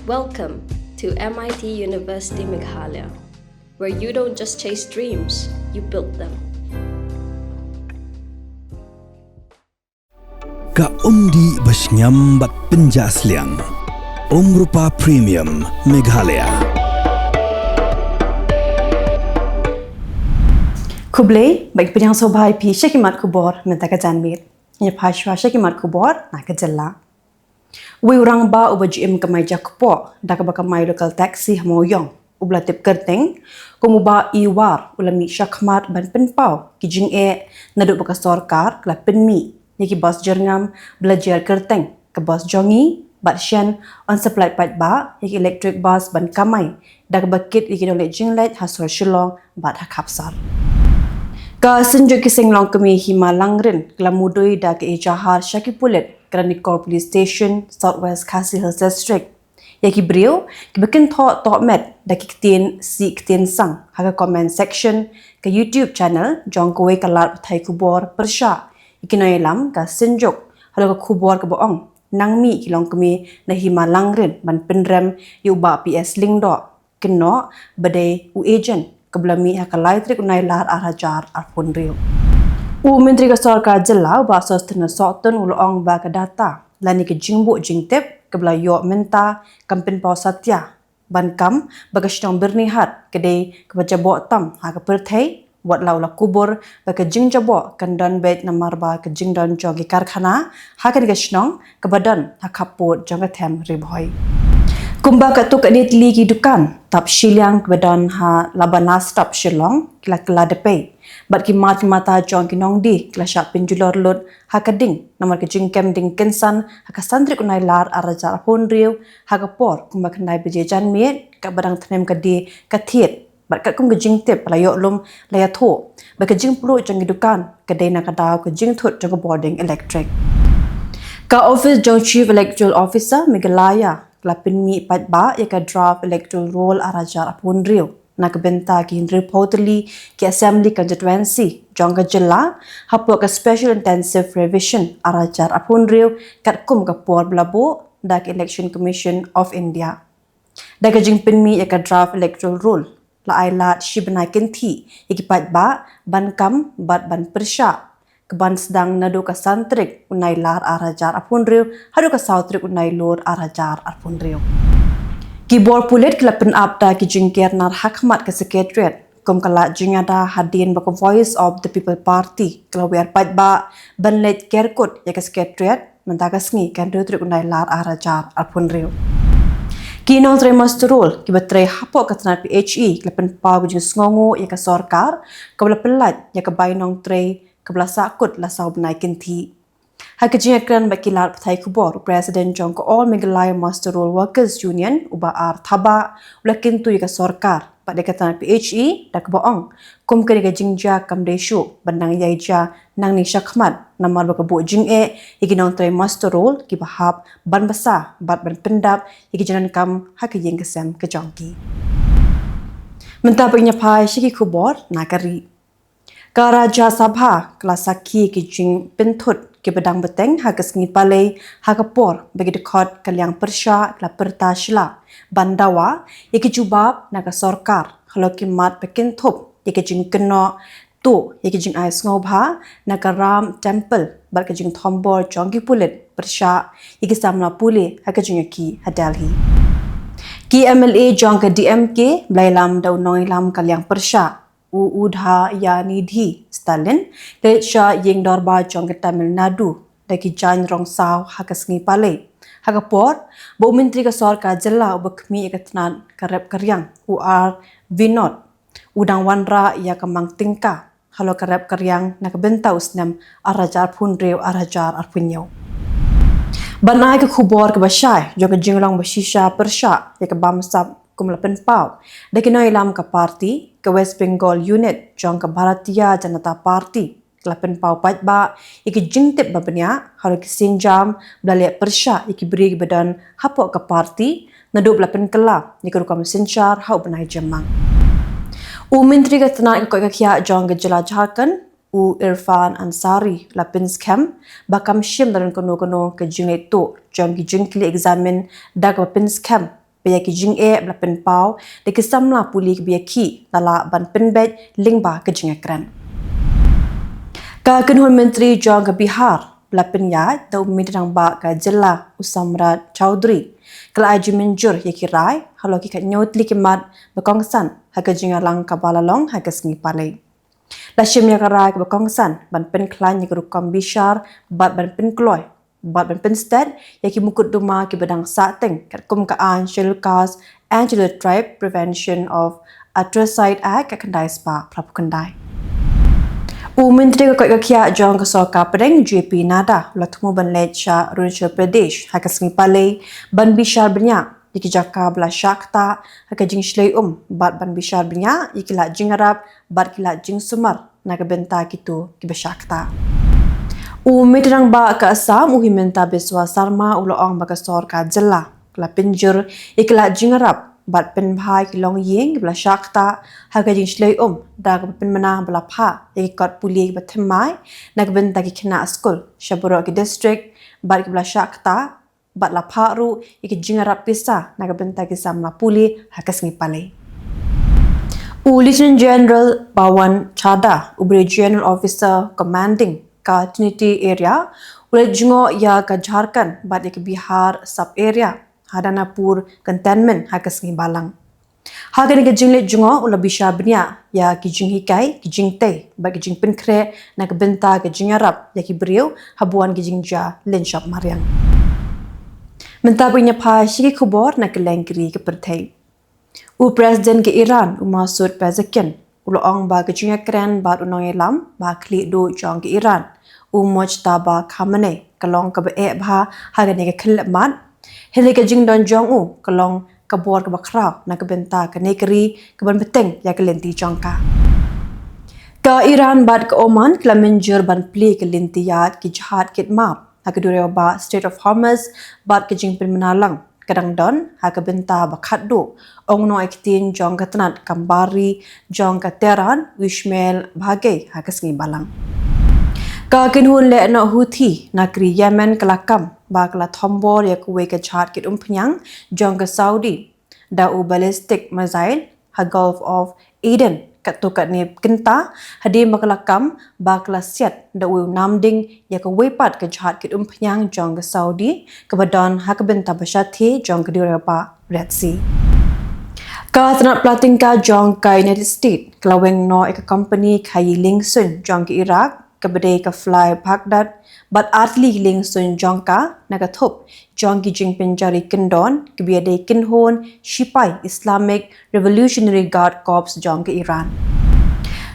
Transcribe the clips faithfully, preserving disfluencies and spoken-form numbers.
Welcome to M I T University Meghalaya, where you don't just chase dreams, you build them. Ka umdih ba shngiam bad pynjah sliang. Umrupa Premium Meghalaya. Khublei, ba ki pdiang sngewbha ïa phi sha ki mat khubor mynta ka janmiet. Ngin ïa phai shuwa sha ki mat khubor na ka jylla. Uwei u rangbah uba ju im kamai jakpoh da kaba kamai local taxi ha Mawïong, uba la tip kyrteng kum u Bah Iwar, u la mih shakhmat ban pynpaw ki jingeh naduh ba ka sorkar ka la pynmih ïa ki bus jyrngam ba la jer kyrteng ka bus jong ngi, bad shen yn sa pynlait paidbah ïa ki electric bus ban kamai da kaba kit ïa ki nongleit jingleit ha sor Shillong bad ha khapsar. Ka Synjuk ki Seng Longkmie Hima Langrin ka la mudui da ka ejahar sha ki pulit ka Ranikol Police Station, South West Khasi Hills District, ïa ki briew kiba kynthoh tohmet da ki ktien sih ktien sang ha ka comment section ka YouTube channel jong kawei ka lad pathai khubor pyrshah ïa ki nongïalam ka Synjuk halor ka khubor kaba ong nang mih ki longkmie na Hima Langrin ban pynrem ïa u Bah P S Lyngdoh, kynnoh ba dei u agent kaba la mih ha ka lai tarik u Nailar ar hajar arphew hynriew. U Myntri ka Sorkar Jylla, u Bah Sosthenes Sohtun, u la ong ba ka data lane ka jingbuh jingtip kaba la ïoh mynta kam pynpaw satia ban kam ba ka shnong Byrnihat ka dei kaba jaboh tam ha ka pyrthei, wat la u la kubur ba ka jingjaboh kan don beit namar ba ka jingdon jong ki karkhana ha kane ka shnong kaba don ha khappud jong ka them Ri Bhoi. Kumba katto katne tylli ki dukan tap shiliang kaba don ha Labana Stop Shillong ki la kylla da pei, bad ki mat ki mata jong ki nongdie ki la shah pynjulor lut ha ka ding namar ka jingkem ding kynsan ha ka san tarik u Nailar ar hajar arphew hynriew, ha ka por kumba khyndai baje janmiet katba dang thnem ka die ka thied, bad katkum ka jingtip ba la ïoh lum la ïathuh ba ka jingpluh jong ki dukan ka dei na ka daw ka jingthut jong ka bording elektrik. Ka ophis jong Chief Electoral Officer Meghalaya ka la pynmih paidbah ïa ka Draft Electoral Roll ar hajar arphew hynriew na ka bynta ki hynriewphew tylli ki Assembly Constituency jong ka jylla hapoh ka Special Intensive Revision ar hajar arphew hynriew, katkum ka por ba la buh da ka Election Commission of India. Da ka jingpynmih ïa ka Draft Electoral Roll, la ai lad shi bnai kynthih ïa ki paidbah ban kam bad ban pyrshah, ka ban sdang naduh ka san tarik u Nailar ar hajar arphew hynriew haduh ka saw tarik u Nailur ar hajar arphew hynriew. Ki bor pulit ki la pynap da ki jingker nar hakhmat ka Secretariat kum ka lad jingïada hadien ba ka Voice of the People Party ka la wer paidbah ban leit ker kut ïa ka Secretariat mynta ka sngi ka hynriew tarik u Nailar ar hajar arphew hynriew. Ki nongtrei muster roll kiba trei hapoh ka tnat P H E ki la pynpaw ka jingsngewnguh ïa ka sorkar kaba la pynlait ïa ka bai nongtrei kaba la sahkut la saw bnai kynthih. Ha ka jingïakren bad ki lad pathai khubor, u President jong ka All Meghalaya Muster Roll Workers Union, u Bah R Thabah, u la kyntu ïa ka sorkar bad ïa ka tnat P H E da kaba ong kum kane ka jingjia kam dei shuh ban nang ïai jia nangne shakhmat namar ba ka buh jingeh ïa ki nongtrei muster roll kiba hap ban bsa bad ban pyndap ïa ki jingdonkam ha ka ïing ka sem ka jong ki. Mynta ba ngin ïa phai sha ki khubor na ka ri. Ka Rajya Sabha ka la sakhi ki jingpynthut kiba dang bteng ha ka sngi Palei ha ka por ba ki dkhot ka liang pyrshah ka la pyrta shylla ban dawa ïa ki jubab na ka sorkar halor ki mat ba kynthup ïa ki jingkynnoh tuh ïa ki jingai sngewbha na ka Ram Temple bad ka jingthombor jong ki pulit pyrshah ïa ki samla pule ha ka jingïakhih ha Delhi. Ki M L A jong ka D M K ba la ïalam da u nongïalam ka liang pyrshah u Udayanithi Stalin, ka leit sha ïing dorbar jong ka Tamil Nadu da ki jaiñ rong saw ha ka sngi Palei, ha ka por ba u Myntri ka Sorkar Jylla uba khmih ïa ka tnat ka rep ka riang, u R Vinod, u dang wanrah ïa ka mang tyngka halor ka rep ka riang na ka bynta u snem ar hajar arphew hynriew ar hajar arphew hynñiew. Ban ai ka khubor kaba shai jong ka jinglong ba shisha pyrshah ïa ka bamsap kum la pynpaw da ki nongïalam ka party, ka West Bengal Unit jong ka Bharatiya Janata Party ka la pynpaw paidbah ïa ki jingtip ba bniah halor ki sienjam ba la leh pyrshah ïa ki briew kiba don hapoh ka party naduh ba la pynkylla ïa ka rukom synshar ha u bnai Jymmang. U Myntri ka tnat ka koit ka khiah jong ka jylla Jharkhand, u Irfan Ansari, la pynskhem ba kam shym la don kano kano ka jingleit tuh jong ki jingkylli eksamin da kaba pynskhem ba ïa ki jingeh ba la pynpaw da ki samla pule kiba ïakhih la lah ban pynbeit lyngba ka jingïakren. Ka kynhun myntri jong ka Bihar ba la pynïaid da u myntri rangbah ka jylla u Samrat Chaudhary ka la ai jingmynjur ïa ki rai halor ki khathynñiew tylli ki mat ba kongsan ha ka jingïalang kaba la long ha ka sngi Palei. La shim ïa ka rai kaba kongsan ban pynkhlaiñ ïa ka rukom bishar bad ban pynkloi bad ban pynsted ïa ki mukotduma kiba dang sahteng katkum ka aiñ Scheduled Caste and Scheduled Tribe Prevention of Atrocity Act ka khyndai spah phra phew khyndai. U Myntri ka koit ka khiah jong ka Sorkar Pdeng J P Nadda u la thmu ban leit sha Arunachal Pradesh ha ka sngi Palei ban bishar bniah ïa ki jaka ba la shah ktah ha ka jingshlei um bad ban bishar bniah ïa ki lad jingïarap bad ki lad jingsumar na ka bynta kito kiba shah ktah. U Myntri Rangbah ka Assam u Himanta Biswa Sarma u la ong ba ka sorkar jylla ka la pynjur ïa ki lad jingïarap bad pynbha ïa ki longïing kiba la shah ktah ha ka jingshlei um da kaba pynbna ba la phah ïa ki kot pule kiba thymmai na ka bynta ki khynnah skul sha baroh ki district bad kiba la shah ktah bad la phah ruh ïa ki jingïarap pisa na ka bynta ki samla pule ha ka sngi Palei. U Lieutenant General Pawan Chadha, u Brigadier General Officer Commanding ka Trinity Area, u la leit jngoh ïa ka Jharkhand bad ïa ka Bihar Sub Area ha Danapur Cantonment ha ka sngi Balang. Ha kane ka jingleit jngoh u la bishar bniah ïa ki jinghikai, ki jingtei bad ki jingpynkhreh na ka bynta ka jingïarap ïa ki briew ha bun ki jingjia lynshop mariang. Mynta ba ngin ïa phai sha ki khubor na kylleng ki ri ki pyrthei. U President ka Iran u Masoud Pezeshkian u la ong ba ka jingïakren bad u nongïalam ba khlieh duh jong ka Iran u Mojtaba Khamenei ka long kaba eh bha ha kane ka khyllipmat. Hynrei ka jingdon jong u ka long ka bor kaba khraw na ka bynta kane ka ri kaban bteng ïa ka lynti jong ka. Ka Iran bad ka Oman ki la mynjur ban plie ka lynti ïaid ki jahaj kit map ha ka duriaw bah Strait of Hormuz bad ka jingpynbna lang ka dang don ha ka bynta ba khatduh, ong u nongïaid ktien jong ka tnat kam bar ri jong ka Tehran u Ismail Baghei ha ka sngi Balang. Ka kynhun lehnoh Houthi na ka ri Yemen ka la kam ba ka la thombor ïa kawei ka jahaj kit umphniang jong ka Saudi da u ballistic missile ha Gulf of Aden katto katne kynta, hadien ba ka la kam ba ka la siat da uwei u namding ïa kawei pat ka jahaj kit umphniang jong ka Saudi kaba don ha ka bynta ba shathie jong ka duriaw bah Red Sea. Ka tnat pla tyngka jong ka United States ka la weng noh ïa ka kompani khaïi liengsuiñ jong ka Iraq kaba dei ka Fly Baghdad bad ar tylli ki liengsuiñ jong ka na ka thup jong ki jingpynjari kyndon kiba ïadei kynhun shipai Islamic Revolutionary Guard Corps jong ka Iran.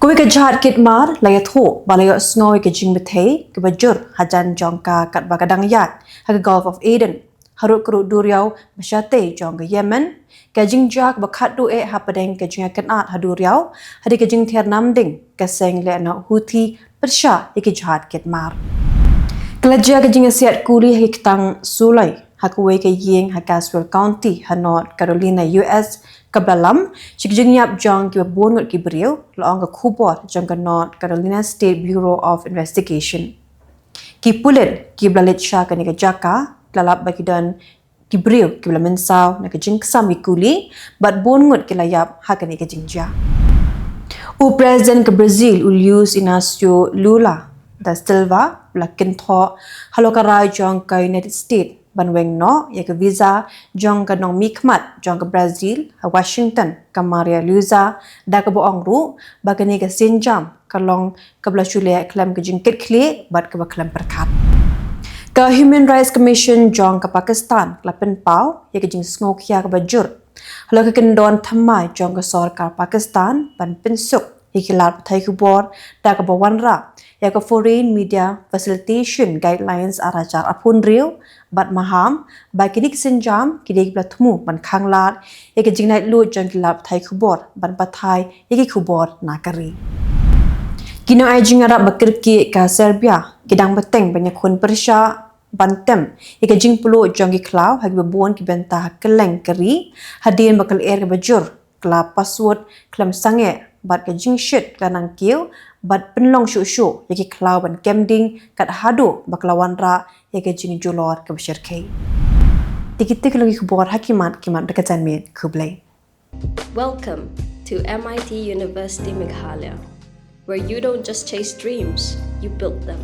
Kawei ka jahaj kit mar la ïathuh ba la ïohsngew ïa ka jingbthei kaba jur hajan jong ka katba ka dang ïaid ha ka Gulf of Aden harud ka rud duriaw ba shatei jong ka Yemen. Ka jingjia kaba khatduh eh hapdeng ka jingïakynad ha duriaw hadien ka jingther namding ka seng lehnoh Houthi pyrshah ïa ki jahaj kit mar. Ka la jia ka jingïasiat kuli ha ki ktang suloi ha kawei ka ïing ha Caswell County ha North Carolina, U S, kaba la lam sha ka jingïap jong kiba bun ngut ki briew, la ong ka khubor jong ka North Carolina State Bureau of Investigation. Ki pulit kiba la leit sha kane ka jaka la lap ba ki don ki briew kiba la mynsaw na ka jingksam ïakuli bad bun ngut ki la ïap ha kane ka jingjia. U President ka Brazil u Luiz Inacio Lula da Silva u la kynthoh halor ka rai jong ka United States ban weng noh ïa ka visa jong ka nongmihkhmat jong ka Brazil ha Washington ka Maria Luiza da kaba ong ruh ba kane ka sienjam ka long kaba la shu leh khlem ka jingkitkhlieh bad kaba khlem pyrkhat. Ka Human Rights Commission jong ka Pakistan ka la pynpaw ïa ka jingsngewkhia kaba jur halor ka kyndon thymmai jong ka sorkar Pakistan ban pynsuk ïa ki lad pathai khubor da kaba wanrah ïa ka Foreign Media Facilitation Guidelines ar hajar arphew hynriew bad maham ba kine ki sienjam ki dei kiba la thmu ban khanglad ïa ka jinglaitluid jong ki lad pathai khubor ban pathai ïa ki khubor na ka ri. Ki nongai jingïarap ba kyrkieh ka Serbia ki dang bteng ban ïakhun pyrshah ban tem ïa ka jingpluh jong ki khlaw ha kiba bun ki bynta ha kylleng ka ri hadien ba ka lyer kaba jur ka la paswut khlem sangeh bad ka jingshit ka la nangkiew bad pynlong shuh shuh ïa ki khlaw ban kem ding kat haduh ba ka la wanrah ïa ka jingjulor kaba shyrkhei. Te kito ki long ki khubor ha ki mat ki mat da ka janmiet. Khublei. Welcome to M I T University Meghalaya, where you don't just chase dreams, you build them.